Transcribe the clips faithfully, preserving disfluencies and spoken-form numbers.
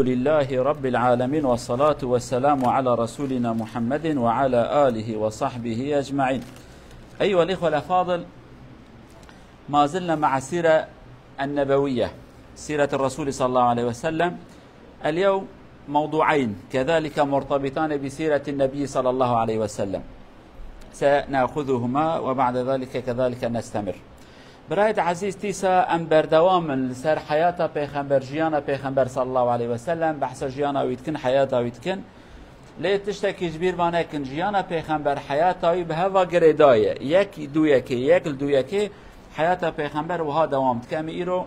لله رب العالمين، والصلاة والسلام على رسولنا محمد وعلى آله وصحبه أجمعين. أيها الإخوة الأفاضل، ما زلنا مع السيرة النبوية، سيرة الرسول صلى الله عليه وسلم. اليوم موضوعين كذلك مرتبطان بسيرة النبي صلى الله عليه وسلم، سنأخذهما وبعد ذلك كذلك نستمر. Birayê ezîz, dîsa em berdewam in li ser heyata Pêxember, jiyana Pêxember sallallahu aleyhi ve sellem, behsa jiyana wî dikin, heyata wî dikin. Lê tiştekî ji bîr ve nekin, jiyana Pêxember, heyata wî bi heva girêdayî ye. Yek dûyekê, yek li dûyekê heyata Pêxember wiha dewam dike. Em ê îro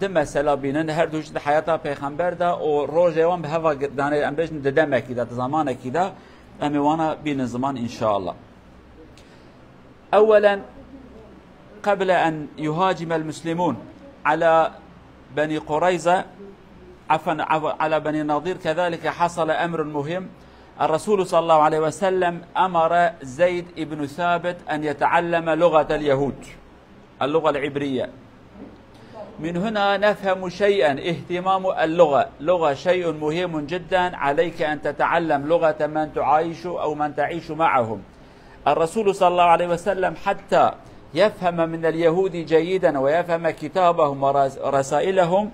du mesela bînin, her du jî di heyata Pêxember de û rojê wan bi heva gir-, danê, em bêjin di demekî de, di zamanekî de, em ê wana bînin ziman înşallah. أولا، قبل أن يهاجم المسلمون على بني قريظة، عفوا، عفوا، على بني النضير كذلك حصل أمر مهم. الرسول صلى الله عليه وسلم أمر زيد بن ثابت أن يتعلم لغة اليهود، اللغة العبرية. من هنا نفهم شيئا، اهتمام اللغة، لغة شيء مهم جدا، عليك أن تتعلم لغة من تعايش أو من تعيش معهم. الرسول صلى الله عليه وسلم حتى يفهم من اليهود جيدا ويفهم كتابهم ورس-، ورسائلهم،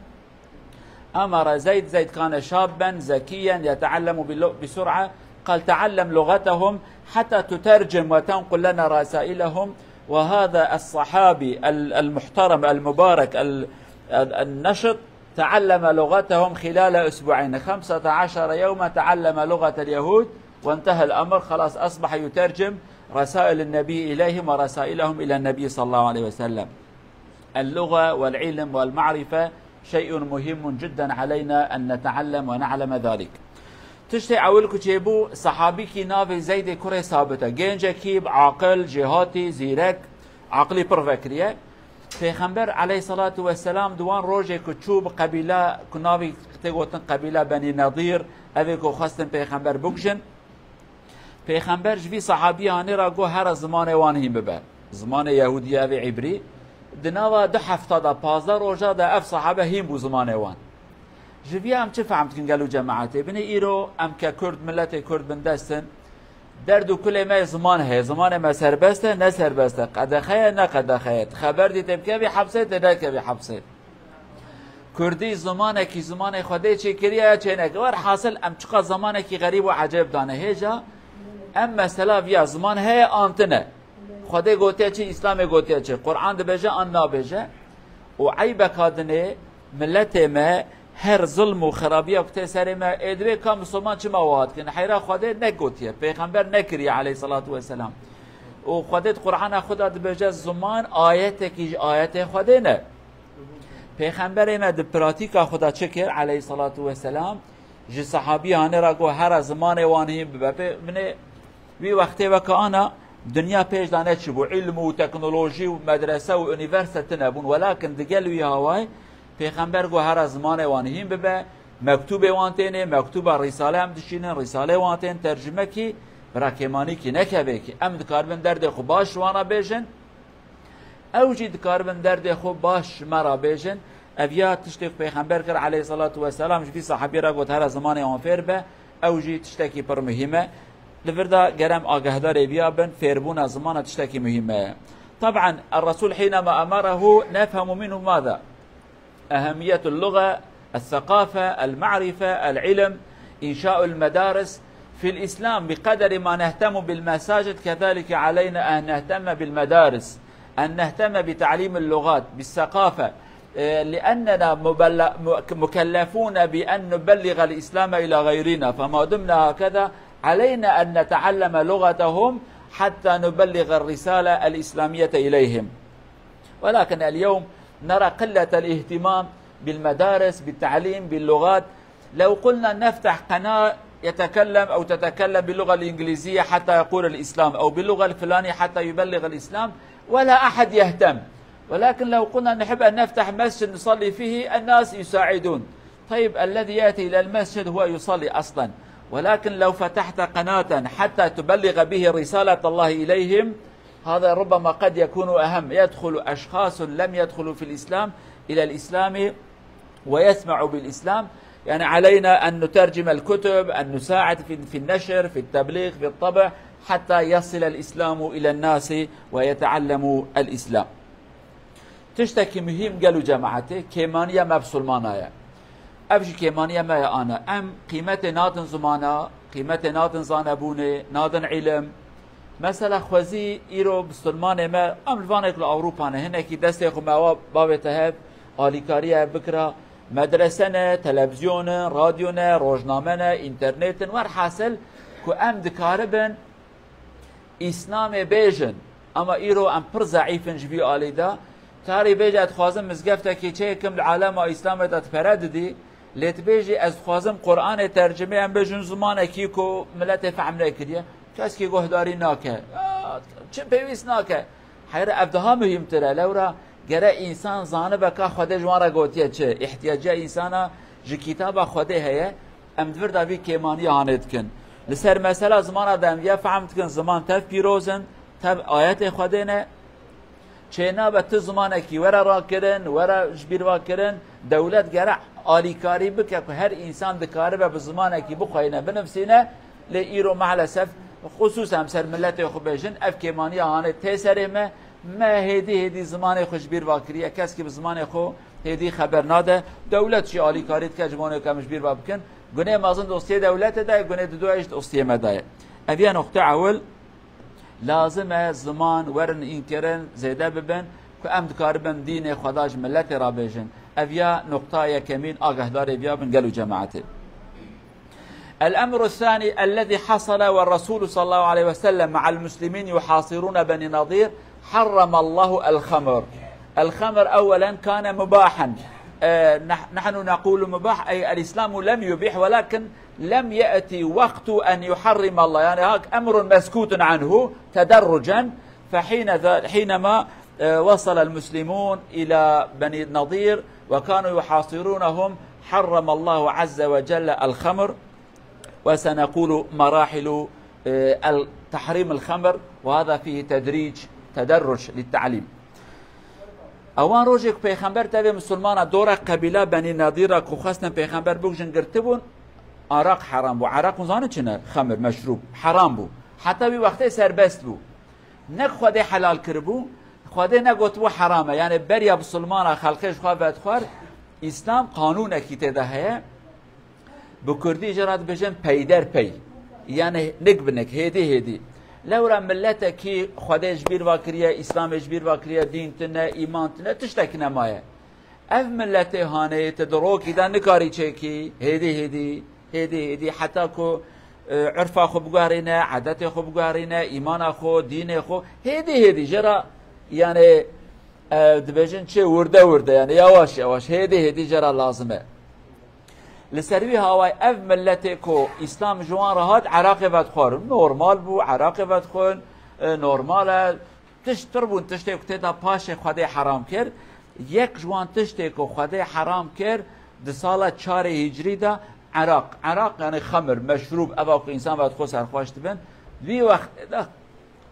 أمر زيد، زيد كان شابا ذكيا يتعلم بل-، بسرعة، قال: "تعلم لغتهم حتى تترجم وتنقل لنا رسائلهم". وهذا الصحابي ال-، المحترم المبارك ال-، ال-، النشط تعلم لغتهم خلال أسبوعين، خمسة عشر يوما تعلم لغة اليهود، وانتهى الأمر، خلاص أصبح يترجم رسائل النبي إليهم ورسائلهم إلى النبي صلى الله عليه وسلم. اللغة والعلم والمعرفة شيء مهم جدا علينا أن نتعلم ونعلم ذلك. Tiştê ewil ku çêbû, sehabîkî navê Zeydê kurê Sabit e. Gencekî bi aqil, jêhatî, zîrek, aqilî pir vekiriye. Pêxember aleyhissalatu vesselam di wan rojê ku çû bi qebîla ku navî tê gotin qebîla Benî Nedîr, ev ê ku xwestin Pêxember bikujin. Pêxember ji vî sahabî hanê re got, here zimanê wan hîn bibe. Zimanê Yehûdî, ev ê Îbrî. Di nava du hefta de, pazdeh roja de ev sahabe hîn bû zimanê wan. Ji vî em çi fehm dikin gelo cemaetê? Binê îro em ke Kurd, miletê Kurd bindest in. Derd û kulê me ziman heye. Zimanê me serbest e, ne serbest e. Qedexe ye, ne qedexe ye. Xeber dî tê bikevî hepsê, tê nekevî hepsê. Kurdî zimanekî, zimanê Xwedê çêkiriye ya çêneke. Werhasil em çiqa zimanekî xerîb û ecêb dane. Hêja em mesela viya ziman heye an tine. Xwedê gotiye çi, Îslamê gotiye çi. Quran dibêje an nabêje. Û eybeka dinê miletê me her zilm û xirabiya ku tê serê me, ê divê ka Misilman çima wiha dikin? Heyra Xwedê negotiye, Pêxember nekiriye aleyhissalatu vesselam. Û Xwedê di Qur'ana xwe de dibêje, ziman ayetekî ji ayetê Xwedê ne. Pêxemberê me di pratîka xwe de çi kir aleyhissalatu vesselam? Ji sehabî hanê re got, here zimanê wan hîn bibe. Pê, binê Wî wextê weke ana dinya pêş de neçibû. Îlm û teknolojî û medrese û unîversîte tune bûn. Welakin digel wî hawayê Pêxember got, here zimanê wan hîn bibe, mektûbê wan tênê, mektûba Rîsale em dişînin, Rîsalê wan tên tercime kî, bira kêmanî kî nekevê kî. Em dikaribin derdê xwe baş ji wan re bêjin. Ew jî dikaribin derdê xwe baş ji me re bêjin. Ev ya tiştê ku Pêxember kir aleyhissalatu vesselam, ji vî sahabî re got, here zimanê wan fêr be, ew jî tiştekî pir muhîm e. Li vir de gerem agahdarê viya bin, fêrbûna zimana tiştekî muhîm e. Taban, الرسول حينما أمره نفهم منه ماذا؟ أهمية اللغة، الثقافة، المعرفة، العلم، إنشاء المدارس. في الإسلام بقدر ما نهتم بالمساجد كذلك علينا أن نهتم بالمدارس، أن نهتم بتعليم اللغات، بالثقافة، إيه، لأننا مبل-، م-، مكلفون بأن نبلغ الإسلام إلى غيرنا، فما دمنا هكذا علينا أن نتعلم لغتهم حتى نبلغ الرسالة الإسلامية إليهم. ولكن اليوم نرى قلة الاهتمام بالمدارس، بالتعليم، باللغات. لو قلنا نفتح قناة يتكلم أو تتكلم باللغة الإنجليزية حتى يقول الإسلام، أو باللغة الفلانية حتى يبلغ الإسلام، ولا أحد يهتم. ولكن لو قلنا نحب أن نفتح مسجد نصلي فيه، الناس يساعدون. طيب، الذي يأتي إلى المسجد هو يصلي أصلا، ولكن لو فتحت قناة حتى تبلغ به رسالة الله إليهم، هذا ربما قد يكون أهم. يدخل أشخاص لم يدخلوا في الإسلام إلى الإسلام ويسمعوا بالإسلام، يعني علينا أن نترجم الكتب، أن نساعد في، في النشر، في التبليغ، في الطبع، حتى يصل الإسلام إلى الناس ويتعلموا الإسلام. Tiştekî muhîm gel û cemaetê, kêmaniya me bi silmana ye. Ev jî kêmaniya me ye ana. Em qîmetê nadin zimana, qîmetê nadin zanebûnê, nadin îlim. Mesela xwezî îro bisilmanê me, em li vanek li Ewropa ne, hinekî destê xwe me wa bavê te hev, alîkariya hev bikira. Medrese ne, televizyon in, radyo ne, rojname ne, înternet in. Werhasil ku em dikaribin Îslamê bêjin. Ama îro em pir zeîf in ji vî alî de. Tarî bêje, ez dixwazim mizgeftekî çêkim li alema Îslamê de tu pere didî. Lê tu bêjî, ez dixwazim Quranê tercimê em bêjin zimanekî ku miletê fehm nekiriye. Keskî guhdarî nake. Aa, çi pêwîst nake. Heyre ev daha muhîmtir e. Lewra gere însan zanibe ka Xwedê ji wan re gotiye çi. Îhtiyaciya însana ji kitaba Xwedê heye. Em di vir de vî kêmaniya hanê dikin. Li ser mesela zimana de em viya fehm dikin, ziman tev pîroz in, tev ayetê Xwedê ne. Çênabe tu zimanekî were rakirin, were ji bîr va kirin, dewlet gere alîkarî bike ku her însan dikaribe bi zimanekî bixweyne, binivsîne, lê îro maalesef xisûsen em ser miletê xwe bêjin, ev kêmaniya hanê tê serê me, me hêdî hêdî zimanê xwe ji bîr va kiriye, keskî bi zimanê xwe hêdî xeber nade, dewlet jî alîkarî dike ji bo ku em ji bîr va bikin, gunê mezin dostiyê dewletê de ye, gunê didoyê jî dostiyê me de ye. Ev ya noqte ewil. Lazim e ziman werin înkirin, zêde bibin, ku em dikaribin dînê Xweda ji miletê re bêjin. Ev ya nuqta yekemîn, agahdarê viya bin gel û cemaetê. الأمر الثاني الذي حصل والرسول صلى الله عليه وسلم مع المسلمين يحاصرون بني نضير حرم الله الخمر. الخمر أولا كان مباحا. آه، نح-، نحن نقول مباح، أي الإسلام لم يبح، ولكن لم يأتي وقت أن يحرم الله، يعني هاك أمر مسكوت عنه تدرجا، فحين ذا-، حينما، آه، وصل المسلمون إلى بني النضير وكانوا يحاصرونهم، حرم الله عز وجل الخمر، وسنقول مراحل، آه، ال-، تحريم الخمر، وهذا فيه تدريج، تدرج للتعليم. Ewan rojê ku Pêxember tevê misilmana dora qebîla Benî Nedîra ku xwestin Pêxember bikujin girtibûn, araq heram bû. Araq hûn zanin çi ne? Xemir, meşrûb. Heram bû. Heta wî wextê serbest bû. Ne ku Xwedê helal kiribû, Xwedê negotibû heram e. Yani beriya misilmana xelkê ji xwe vedixwar, Îslam qanûnekî tê de heye. Bi kurdî jê re dibêjin peyderpey. Yani nik bi nik, hêdî hêdî. Lewra miletekî Xwedê ji bîr va kiriye, Îslamê ji bîr va kiriye, dîn tune, îman tune, tiştek nemaye. Ev miletê hanê tu di rokî de nikarî çêkî, hêdî hêdî, hêdî hêdî, heta ku, e, urfa xwe biguherîne, edetê xwe biguherîne, îmana xwe, dînê xwe, hêdî hêdî jê re, yani, e, dibêjin çi, wirde wirde, yani yawaş yawaş, hêdî hêdî jê re lazim e. Li ser wî hawayê ev miletê ku Îslam ji wan re hat, eraqê vedixwarin. Normal bû, eraqê vedixwin, e, normal e. Tişt pir bûn, tiştê ku tê de paşê Xwedê heram kir. Yek ji wan tiştê ku Xwedê heram kir, di sala çarê hîcrî de eraq. Eraq, yani xemir, meşrûb, eva ku însan vedixwe serxweş dibin. Di wî wextê de,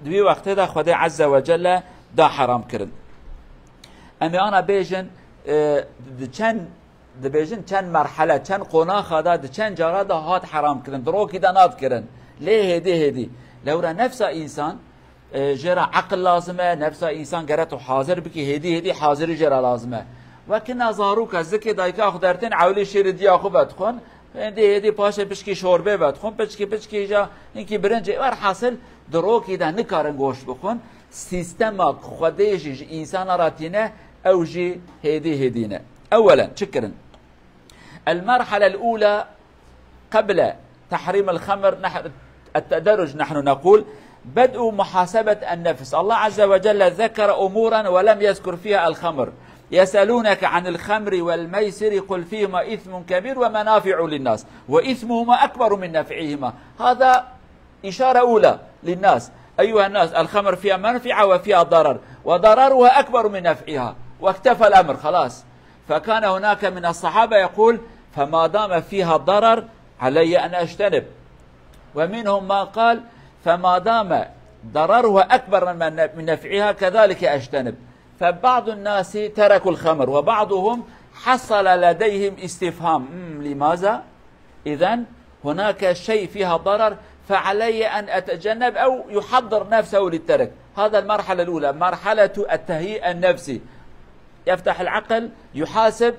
di wî wextê de Xwedê Azze ve Celle da heram kirin. Em ê ana bêjin, e, di çend dibêjin çend merhele, çend qonaxa de, di çend cara de hat heram kirin, di rokî de nat kirin. Lê hêdî hêdî. Lewra nefsa însan, e, jê re eqil lazim e, nefsa însan gere tu hazir bikî, hêdî hêdî hazirî jê re lazim e. Wekî na zaroka, zikê dayika xwe dertên ewlî şêrî diya xwe vedixwin, hêdî hêdî paşê piçkî şorbê vedixwin, piçkî piçkî ja hinkî birincê, werhasil di rokî de nikarin goşt bixwin. Sîstema ku Xwedê jî ji însana re tîne, ew jî hêdî hêdî ne. Ewelen, çi kirin? المرحلة الأولى قبل تحريم الخمر، نح-، التدرج نحن نقول، بدء محاسبة النفس. الله عز وجل ذكر أمورا ولم يذكر فيها الخمر. يسألونك عن الخمر والميسر قل فيهما إثم كبير ومنافع للناس وإثمهما أكبر من نفعهما. هذا إشارة أولى للناس، أيها الناس، الخمر فيها منفعة وفيها ضرر، وضررها أكبر من نفعها، واكتفى الأمر، خلاص. فكان هناك من الصحابة يقول: فما دام فيها ضرر علي أن أجتنب. ومنهم ما قال: فما دام ضررها أكبر من، من نفعها كذلك أجتنب. فبعض الناس تركوا الخمر، وبعضهم حصل لديهم استفهام، مم، لماذا؟ إذن هناك شيء فيها ضرر، فعلي أن أتجنب أو يحضر نفسه للترك. هذا المرحلة الأولى، مرحلة التهيئة النفسي. يفتح العقل، يحاسب،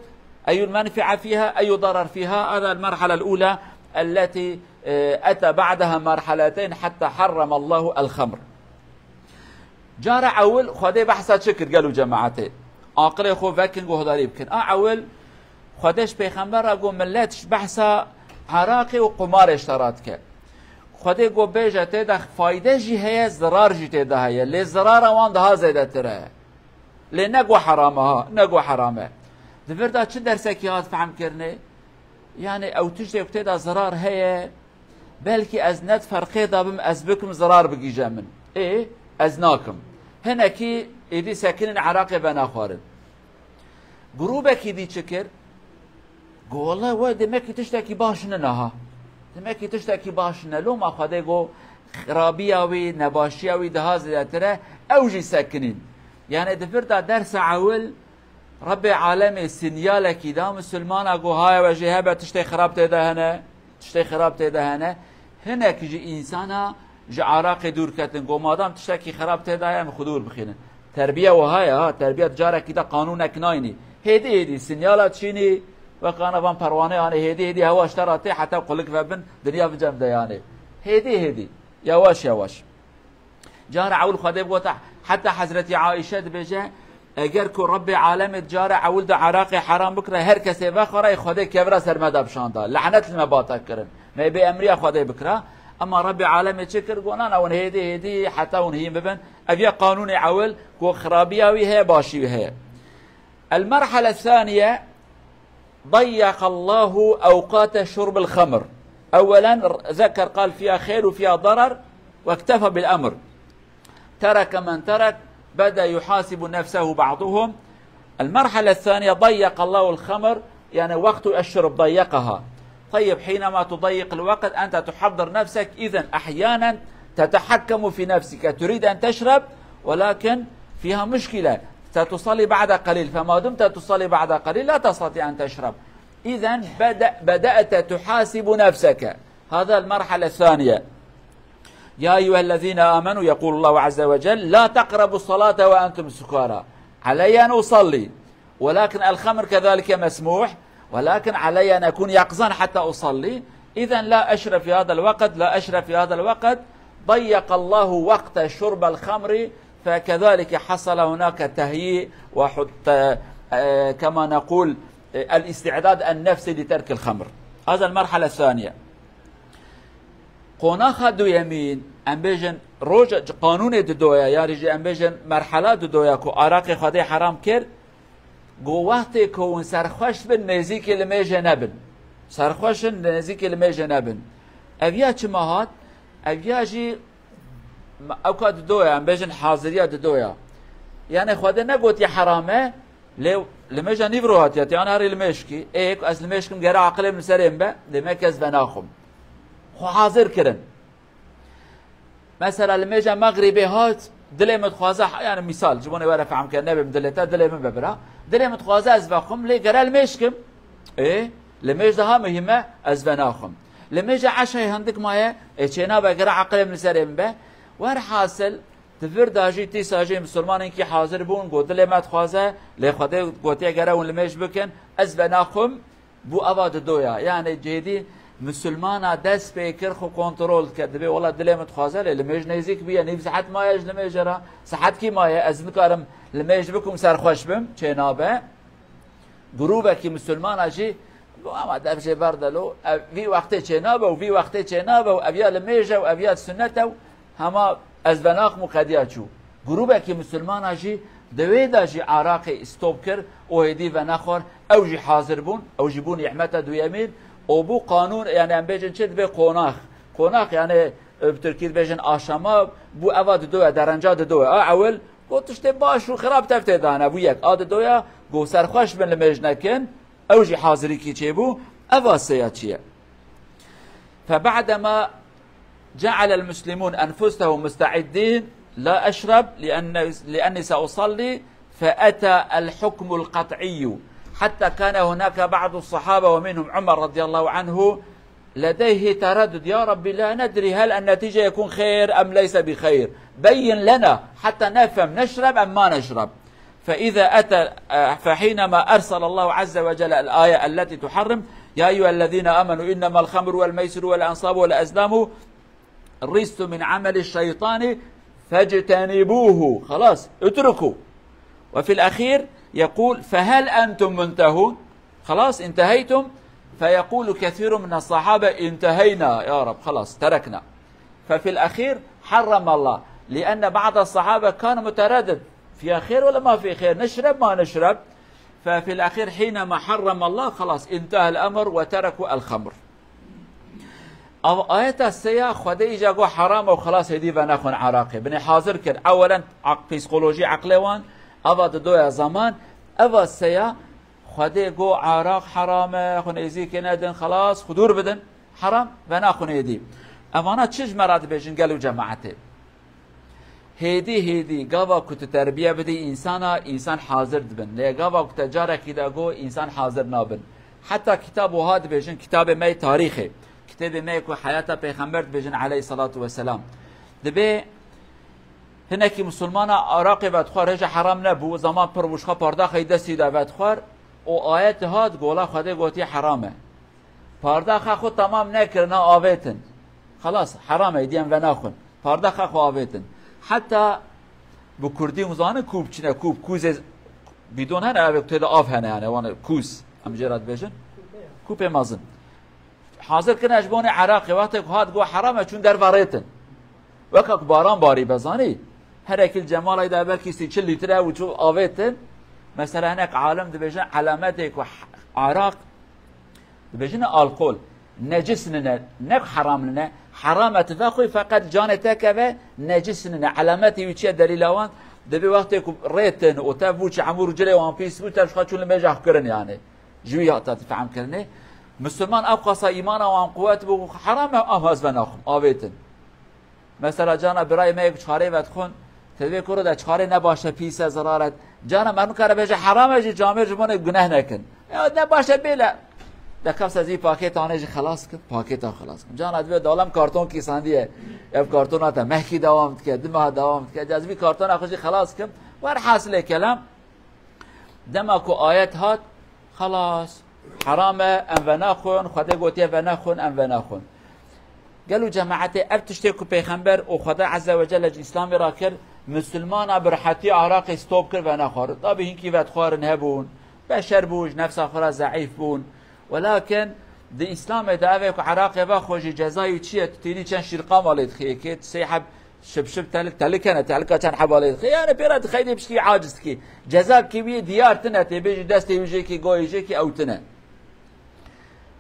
أي المنفعة فيها، أي ضرر فيها. هذا المرحلة الأولى التي، آه، أتى بعدها مرحلتين حتى حرم الله الخمر. Cara ewil Xwedê behsa çi kir gelo cemaetê? Aqilê xwe vekin, guhdarî bikin. A ewil Xwedê ji pêxember re got, millet ji behsa eraqê û qumarê ji te re dike. Xwedê got, bêje tê de fayde jî heye, zirar jî tê de heye. Lê zirara wan daha zêdetir e. Lê ne got heram e ha, ne got heram e. Di vir de çi dersekî hat fehmkirinê? Yani ew tiştê ku tê de zirar heye, belkî ez ne di ferqê de bim, ez bikim zirar bigihîje min. Ê, ez nakim. Hinekî êdî sekinin eraqê venaxwarin. Grûbekî dî çi kir? Got, wele we demekî tiştekî baş nine ha. Demekî tiştekî baş nine. Loma Xwedê got, xirabiya wî, nebaşiya wî daha zêdetir e, ew jî sekinîn. Yani di vir de dersa ewil Rebbê alemê sinyalekî da misilmana, got, haya we jê hebe, tiştê xirab tê de hene, tiştê xirab tê de hene. Hinek jî însana ji eraqê dûr ketin, got, madam tiştekî xirab tê de heye, em xwe dûr bixînin. Terbiye wiha ye ha, terbiye carekî de qanûnek nayînî. Hêdî hêdî sinyala dişînî, wek ana van perwane, yani hêdî hêdî hewa ji te re tê, heta qulik vebin, dinya bi cem de yani. Hêdî hêdî, yavaş yavaş. Cara ewil Xwedê bigota, heta Hezretî Aîşe dibêje, eger ku Rebbê alemê cara ewil de eraqê heram bikira, her kesê vexwara, Xwedê kevira ser me de bişanda. Lanet li me bata kirin. Me bê emriya Xwedê bikira. Ema Rebbê alemê çi kir? Got, na, na, hûn hêdî, hêdî, heta hûn hîn bibin. Ev ya qanûnê ewil, ku xirabiya wî heye, başî wî heye. المرحلة الثانية، ضيق الله أوقات شرب الخمر. أولا ذكر، قال فيها خير وفيها ضرر، واكتفى بالأمر. ترك من ترك، بدأ يحاسب نفسه بعضهم. المرحلة الثانية، ضيق الله الخمر، يعني وقت الشرب ضيقها. طيب، حينما تضيق الوقت، أنت تحضر نفسك، إذن أحيانا تتحكم في نفسك، تريد أن تشرب، ولكن فيها مشكلة، ستصلي بعد قليل، فما دمت تصلي بعد قليل لا تستطيع أن تشرب. إذن بدأ-، بدأت تحاسب نفسك. هذا المرحلة الثانية. يا أيها الذين آمنوا، يقول الله عز وجل، لا تقربوا الصلاة وأنتم سكارى. علي أن أصلي، ولكن الخمر كذلك مسموح، ولكن علي أن أكون يقظا حتى أصلي. إذن لا أشرب في هذا الوقت، لا أشرب في هذا الوقت. ضيق الله وقت شرب الخمر، فكذلك حصل هناك تهيئ وحط-، آه، كما نقول، آه، الاستعداد النفسي لترك الخمر. هذا المرحلة الثانية. Qonaxa duyemîn, em bêjin, roja qanûnê didoya, yarî jî em bêjin merhela didoya ku araqê Xwedê heram kir, ku wextê ku hûn serxweş bin, nêzîkî limêjê nebin. Serxweş in, nêzîkî limêjê nebin. Ev ya çima hat? Ev ya jî me-, ewka didoya, em bêjin haziriya didoya. Yani Xwedê negotiye heram e, lê limêja nîvro hatiye, te yan herî limêj kî. Ê, ku ez limêj kim, gere aqilê min serê min be, lê me kes venaxwim. Xwe hazir kirin. Mesela limêja mexrîbê hat, dilê min dixwaze, yani misal, ji bo nê were fehm kir, nebim dilê te, dilê min be bira. Dilê min dixwaze ez vexwim, lê gere limêj kim. Ê, limêj daha muhîm e, ez venaxwim. Limêja eşayê hindik maye, ê, çênabe, gere aqilê min li serê min be. Werhasil, di vir de jî, tîsa jî misilmanên kî hazir bûn, got, dilê me dixwaze, lê Xwedê gotiye gere hûn limêj bikin, ez venaxwim. Bû eva didoya. Yani cêdî misilmana dest pê kir xwe kontrol dike. Dibê wela dilê min dixwaze, lê limêj nêzîk bûye. Nîv saet maye ji limêje re. Saet kî maye? Ez nikarim limêj bikim, serxweş bim. Çênabe. Grûbekî misilmana jî got, ama dev jê berde lo. Ev, vî wextê çênabe û vî wextê çênabe û ev ya limêj e û ev ya sunnet e û Hema ez venaxim û qediya çû. Grûbekî misilmana jî di wê de jî araqê stop kir û hêdî venexwar, ew jî hazir bûn, ew jî bû nîmeta duyemîn û bû qanûn, yani em bêjin çi dibê qonax. Qonax yani, e, bi tirkî dibêjin aşama, bû eva didoya, derenca didoya. A ewil, got tiştê baş û xirab tev tê dane, bû yek. A didoya, got serxweş bin limêj nekin, ew jî hazirîkî çêbû, eva seya çi ye? فبعدما جعل المسلمون أنفسهم مستعدين، لا أشرب لأن، لأني سأصلي، فأتى الحكم القطعي. حتى كان هناك بعض الصحابة ومنهم عمر رضي الله عنه لديه تردد: يا رب، لا ندري هل النتيجة يكون خير أم ليس بخير، بين لنا حتى نفهم، نشرب أم ما نشرب؟ فإذا أتى، آه، فحينما أرسل الله عز وجل الآية التي تحرم: يا أيها الذين آمنوا إنما الخمر والميسر والأنصاب والأزلام رجس من عمل الشيطان فاجتنبوه. خلاص، اتركوا. وفي الأخير يقول: فهل أنتم منتهون؟ خلاص، انتهيتم؟ فيقول كثير من الصحابة: انتهينا يا رب، خلاص، تركنا. ففي الأخير حرم الله، لأن بعض الصحابة كان متردد: فيها خير ولا ما في خير؟ نشرب ما نشرب؟ ففي الأخير حينما حرم الله، خلاص، انتهى الأمر وتركوا الخمر. Ev ayeta seya Xwedê îca got heram e û xelas hêdî venexwin eraqê. Binê hazir kir. Ewelen aq-, psîkolojî eqlê wan, eva didoya zaman, eva seya Xwedê got eraq heram e, xwe nêzîkê nedin, xelas, xwe dûr bidin. Heram, venaxwin hêdî. Evana çi ji me re dibêjin gel û cemaetê? Hêdî hêdî gava ku tu terbiye bidî însana, însan hazir dibin. Lê gava ku te carekî de got, însan hazir nabin. Heta kitab wiha dibêjin, kitabê me yê tarîxê, kitêbê me yê ku heyata pêxember dibêjin aleyhissalatu vesselam. Dibê hinekî misilmana araqê vedixwar, hêja heram nebû, zaman pir bû, ji xwe pardaxê destî de vedixwar û ayet hat, gola Xwedê gotiye heram e. Pardaxa xwe temam nekirina, avêtin. Xelas, heram e, hêdî em venaxwin. Pardaxa xwe avêtin. Heta bi kurdî hûn zanin kû biçine, kû, kûzê bîdon hene, ev ê ku tê de av hene, yani, wan kûz, em jê re dibêjin. Kûpê mezin. Hazir kirine ji bonê eraqê, wextê ku hat got heram e, çûn derve rêtin. Weke ku baran barî be, zanî, herekî li cemalê de belkî sî çil lître û çû avêtin. Mesela hinek alim dibêjin, elemetê ku eraq, dibêjin alkol, necis nine, ne ku heram nine, heram e tu vexwî, feqet canê te keve, necis nine. Elemetê wî çi ye, delîla wan? Dibê wextê ku rêtin û te bû çi, hemû rûcilê wan pîs bû, te ji xwe çûn li mêja xwe kirin, yani. Ji wî hata difehm kirinê. Misilman ew qasa îmana wan quwet bû, heram e, ama ez venaxwim, avêtin. Mesela cana birayê me yek çixarê vedixwin, te divê kuro de çixarê ne baş e, pîs e, zirar e. Cana me nikare bêje heram e jî, camêr ji bo ne guneh nekin. Ya ne baş e bêle. De kevse zî pakêt anê jî xelas kin, pakêta xelas kin. Cana divê dalem karton kîsandiye. Ev kartona te mehkî dewam dike, du meh dewam dike. Ez vî kartona xwe jî xelas kim. Werhasilê kelam, Dema ku ayet hat, xelas, heram e, em venaxwin, Xwedê gotiye venaxwin, em venaxwin. Gelo cemaetê ev tiştê ku Pêxember û Xwedê Azze ve Celle ji Îslamê re kir, misilmana bi rehetî araqê stop kir, venaxwarin. Tabî hinkî vedixwarin hebûn, beşer bûn, ji nefsa xwe re zeîf bûn. Welakin di Îslamê de ev ê ku eraqê vexwe jî cezayê wî çi ye? Tu tînî çend şîrqa malê dixî yekê, tu sê heb şib şib telik, telik hene, telika çend heba lê dixî. Yani pê re dixeydê piştî aciz dikî. Ceza dikî wî diyar tine, tê bêjî destê wî jêkî, goyê jêkî ew tine.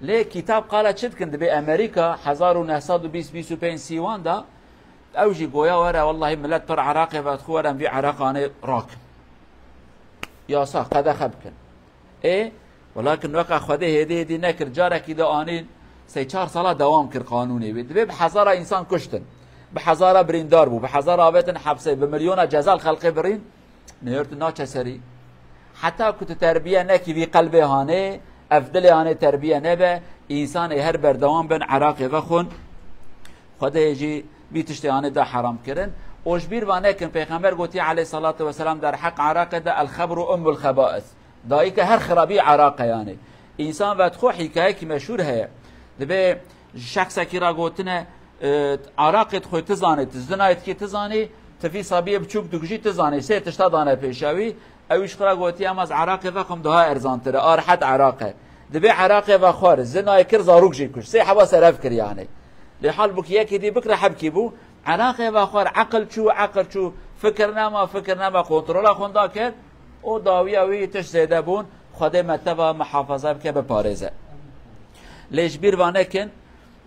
Lê kitab qala çi dikin? Dibê Amerîka hezar û neh sed û bîst, bîst û pênc sî wan da, ew jî goya were, wellahî millet pir eraqê vedixwe, were em vî eraqanê rakin. Yasa, qedexe bikin. Ê, welakin weka Xwedê hêdî hêdî nekir, carekî de anîn, sey çar sala dewam kir qanûnê wî. Dibê bi hezara însan kuştin, bi hezara birîndar bû, bi hezara avêtin hepsê, bi milyona ceza li xelkê birîn, nêr tu naçe serî. Heta ku tu terbiye nekî vî qelbê hanê, ev dilê hanê terbiye nebe, însanê her berdewam bin eraqê vexwin. Xwedê jî vî tiştê hanê da heram kirin. Û ji bîr va nekin, Pêxember gotiye aleyhissalatu vesselam derheq eraqê de, "El-xemru ummul xebais." Dayika her xirabî eraq e yani. Însan vedixwe, hîkayekî meşhûr heye. Dibê ji şexsekî re gotine, e, eraqê dixwe tu zanî, tu zinayê dikî tu zanî, tu vî sabiyê biçûk dikujî tu zanî, sê tişta dane pêşa wî, ew jî xwe re gotiye, "Em ez eraqê vexwim daha erzantir e, a rehet eraq e." Dibê eraqê vexwar, zinayê kir, zarok jî kuşt. Sê heba serev kir yani. Lê halbûkî yekê dî bikire hebkî bû, eraqê vexwar, eqil çû, eqil çû, fikir nema, fikir nema, kontrola xwe da kir. Û dawiya wî tişt zêde bûn, Xwedê me teva muhafaza bike, biparêze. Lê ji bîr va nekin,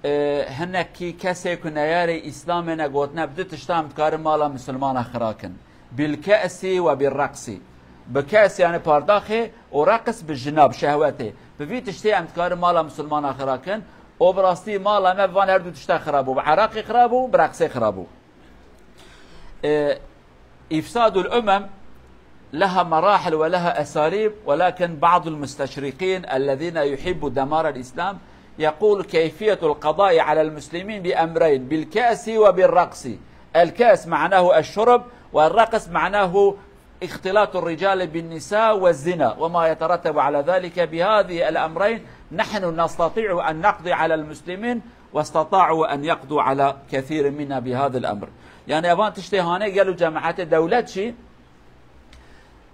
e, hinekî kesê ku neyarê Îslamê ne gotine, bi du tiştan em dikarin mala misilmana xira kin. Bil ke'sî we bil reqsî. Bi ke's yani pardaxê û reqs bi jina, bi şehwetê. Bi vî tiştê em dikarin mala misilmana xira kin. Û bi rastî mala me bi van her du tişta xira bû. Bi eraqê xira bû, bi reqsê xira bû. E, Îfsadul umem, لها مراحل ولها أساليب، ولكن بعض المستشرقين الذين يحبوا دمار الإسلام يقول كيفية القضاء على المسلمين بأمرين، بالكأس وبالرقص. الكأس معناه الشرب، والرقص معناه اختلاط الرجال بالنساء والزنا وما يترتب على ذلك. بهذه الأمرين نحن نستطيع أن نقضي على المسلمين، واستطاعوا أن يقضوا على كثير منا بهذا الأمر. Yani evan tiştê hane gel û cemaetê dewlet jî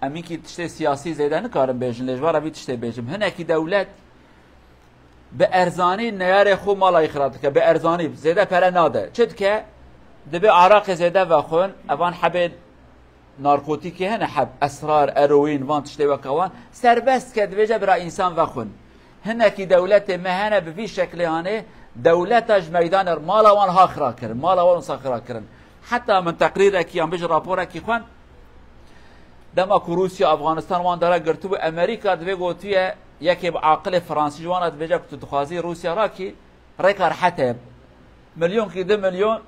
Em hinkî tiştê siyasî zêde nikarin bêjin, lê ji ber vî tiştê bêjim. Hinekî dewlet bi erzanî neyarê xwe mala xira dike, bi erzanî zêde pere nade. Çi dike? Dibe araqê zêde vexwin, evan hebên narkotîkê hene, heb, esrar, eroîn, van tiştê weke wan, serbest ke, dibêje bira însan vexwin. Hinekî dewletê me hene bi vî şeklê hanê, dewleta ji meydanê mala wan ha xira kirin, mala wan wisa xira kirin. Heta min teqrîrekî yan bijî raporekî xwend, dema ku Rûsya Afganistan wan dara girtibû, Amerîka divê gotiye, yekê bi aqilê Fransî ji wan re dibêje ku tu dixwazî Rûsya rakî, rêka rehet heye. Milyonkî du milyon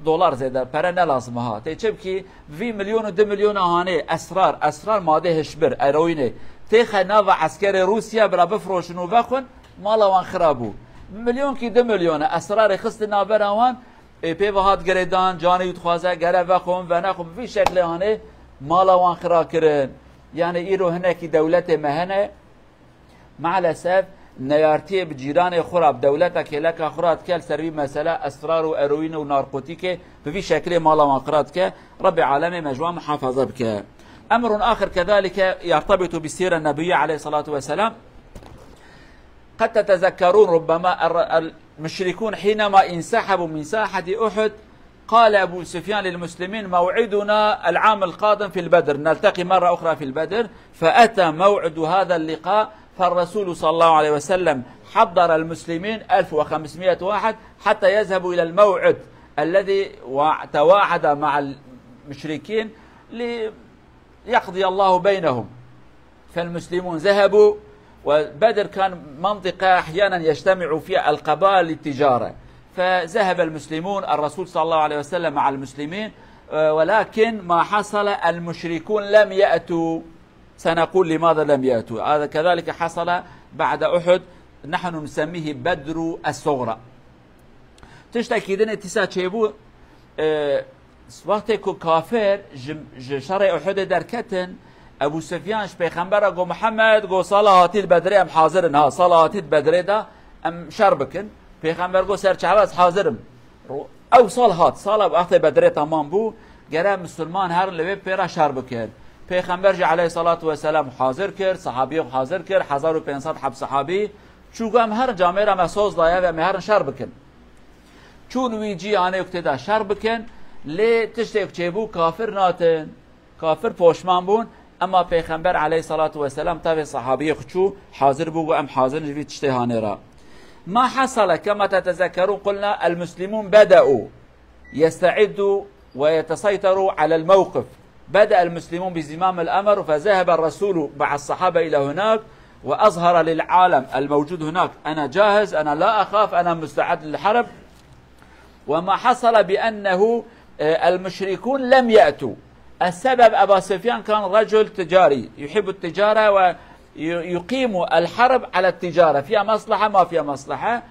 dolar zêde pere ne lazim e ha. Tê çi bikî, vî milyon û du milyona hanê esrar, esrar madê hişbir, eroînê, têxe nava eskerê Rûsya bila bifroşin û vexwin, mala wan xira bû. Milyonkî du milyona esrarê xistin navbera wan, ê pê ve hat girêdan, canê wî dixwaze, gere vexwin, venexwin, bi vî şeklê hanê mala wan xira kirin. Yani îro hinekî dewletê me hene, Maalesef neyartiyê bi cîranê xwe re, bi dewleta kêleka xwe re dike li ser vî mesele esrar û eroîn û narkotîkê bi vî şekilê mala wan xira dike. Rebbê alemê me ji wan muhafaza bike. أمر آخر كذلك يرتبط بالسيرة النبوية عليه الصلاة والسلام. قد تتذكرون ربما الر-، المشركون حينما انسحبوا من ساحة أحد، قال أبو سفيان للمسلمين: "موعدنا العام القادم في البدر، نلتقي مرة أخرى في البدر." فأتى موعد هذا اللقاء، فالرسول صلى الله عليه وسلم حضر المسلمين ألف وخمسمائة واحد حتى يذهبوا إلى الموعد الذي وع-، تواعد مع المشركين ليقضي الله بينهم. فالمسلمون ذهبوا، وبدر كان منطقة أحيانًا يجتمع فيها القبائل للتجارة، فذهب المسلمون، الرسول صلى الله عليه وسلم مع المسلمين، آه، ولكن ما حصل، المشركون لم يأتوا. سنقول لماذا لم يأتوا. هذا كذلك حصل بعد أحد، نحن نسميه بدر الصغرى. Tiştekî din ê tîsa çêbû, e, wextê ku kafir ji, ji şerê Uhudê derketin, Ebu Sufyan ji Pêxembera got, "Mihemed, got, sala hatî li Bedrê em hazir in, ha, sala hatî li Bedrê de em şer bikin." Pêxember got, "Serçave, ez hazir im." Ro-, ew sal hat, sala wextê Bedrê temam bû, gere misilman herin li wê pê re şer bikin. Pêxember jî aleyhissalatu vesselam hazir kir, sahabiyê xwe hazir kir, hezar û pênc sed heb sahabî, Çû got, "Em herin camêra me soz daye ve em ê herin şer bikin." Çûn wî cî, anê ku tê de şer bikin, lê tiştê ku çêbû kafir natin. Kafir poşman bûn, ema Pêxember aleyhissalatu vesselam tevê sahabiyê xwe çû, hazir bû, got, "Em hazir in ji vî tiştê hanê re." ما حصل كما تتذكرون، قلنا المسلمون بدأوا يستعدوا ويتسيطروا على الموقف. بدأ المسلمون بزمام الأمر، فذهب الرسول مع الصحابة إلى هناك وأظهر للعالم الموجود هناك: "أنا جاهز، أنا لا أخاف، أنا مستعد للحرب." وما حصل بأنه، آه، المشركون لم يأتوا. السبب، أبا سفيان كان رجل تجاري يحب التجارة ويقيم الحرب على التجارة، فيها مصلحة ما فيها مصلحة.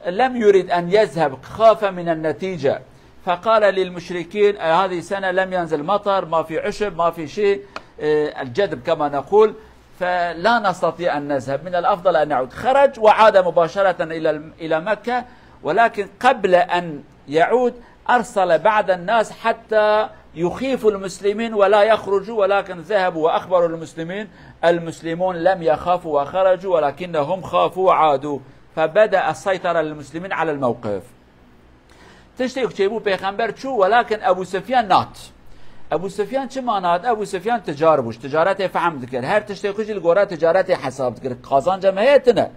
لم يرد أن يذهب، خاف من النتيجة، فقال للمشركين: "هذه سنة لم ينزل مطر، ما في عشب، ما في شيء، آه، الجدب كما نقول، فلا نستطيع أن نذهب، من الأفضل أن نعود." خرج وعاد مباشرة إلى الم-، إلى مكة، ولكن قبل أن يعود أرسل بعض الناس حتى يخيفوا المسلمين ولا يخرجوا، ولكن ذهبوا وأخبروا المسلمين، المسلمون لم يخافوا وخرجوا، ولكنهم خافوا وعادوا. فبدأ السيطرة للمسلمين على الموقف. Tiştê ku çêbû, Pêxember çû, welakin Ebû Sufyan nat. Ebû Sufyan çima nat? Ebû Sufyan ticar bû, ji ticaretê fehm dikir. Her tiştê xwe jî li gora ticaretê hesab dikir. Qazanca me heye tune.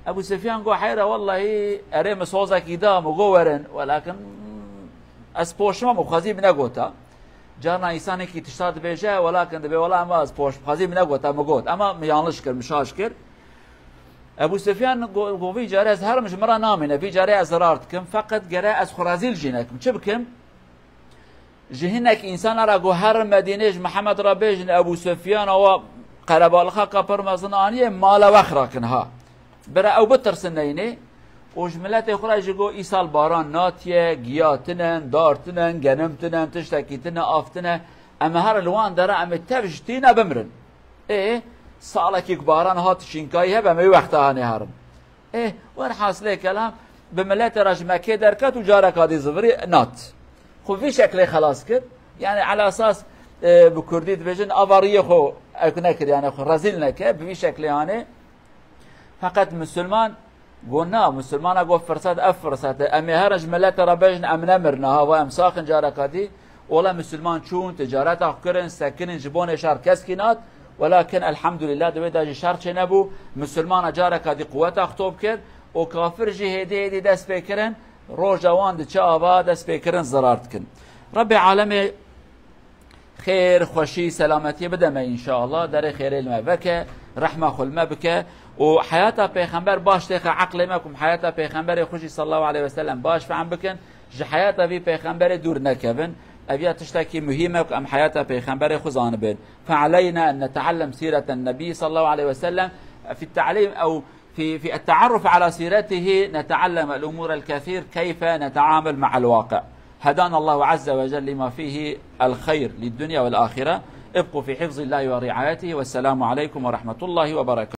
Ebû Sufyan got, "Heyra, wellahî erê min sozekî da, min got werin, welakin ez poşman bûm, xwezî min negota." Carna însanekî tişta dibêje, welakin dibê, "Wela ema ez poş-, xwezî min negota, min got. Ema min yanlış kir, min şaş kir." Ebû Sufyan go-, got, "Vî carê ez herim, ji min re namîne, vî carê ez zirar dikim, feqet gere ez xwe rezîl jî nekim. Çi bikim?" Ji hinek însana re ku herin Medînê, ji Mihemed re bêjin, Ebû Sufyan awa qerebalixa ka pir mezin aniye, mala we xira kin ha. Bira ew bitirsin neynê. Û ji miletê xwe re jî got, îsal baran natiye, giya tinen, dar tinen, genim tinen, tiştekî tine, av tine. Em ê herin li wan dera, em ê tev ji tîna bimirin. Ê, salekî ku baran hat şînkayî hebe, em ê wexta hanê herin. Ê, werhasilê kelam, bi miletê re ji Mekkê derket û careka dî zivirî nat. Xwe vî şeklê xelas kir. Yani ala esas, e, bi kurdî dibêjin, avariyê xwe ew nekir, yani xwe rezîl neke, bi vî şeklê hanê. Feqet Musulman got, na, Musulmana got, firsat ev firsat e. Em ê herin ji miletê re bêjin, em nemirin, ha, va em saxin careka dî. Ola Musulman çûn, ticareta xwe kirin, sekinin, ji bonê şer keskî nat. Welakin elhamdülillah di wê de jî şer çênebû. Musulmana careka dî quweta xwe top kir û kafir jî hêdî hêdî dest pê kirin. Roja wan diçe ava dest pê kirin zirar dikin. Rebbê alemê xêr, xweşî, selametiyê bide me înşallah. Derê xêrê li me veke, rehma xwe li me bike û heyata pêxember baş têxe eqlê me ku em heyata pêxemberê xwe jî sallallahu aleyhi ve sellem baş fehm bikin, ji heyata vî pêxemberê dûr nekevin. Ev ya tiştekî muhîm e ku em heyata pêxemberê xwe zanibin. فعلينا أن نتعلم سيرة النبي صلى الله عليه وسلم في التعليم أو في، في التعرف على سيرته نتعلم الأمور الكثير، كيف نتعامل مع الواقع. هدانا الله عز وجل لما فيه الخير للدنيا والآخرة. ابقوا في حفظ الله ورعايته، والسلام عليكم ورحمة الله وبركاته.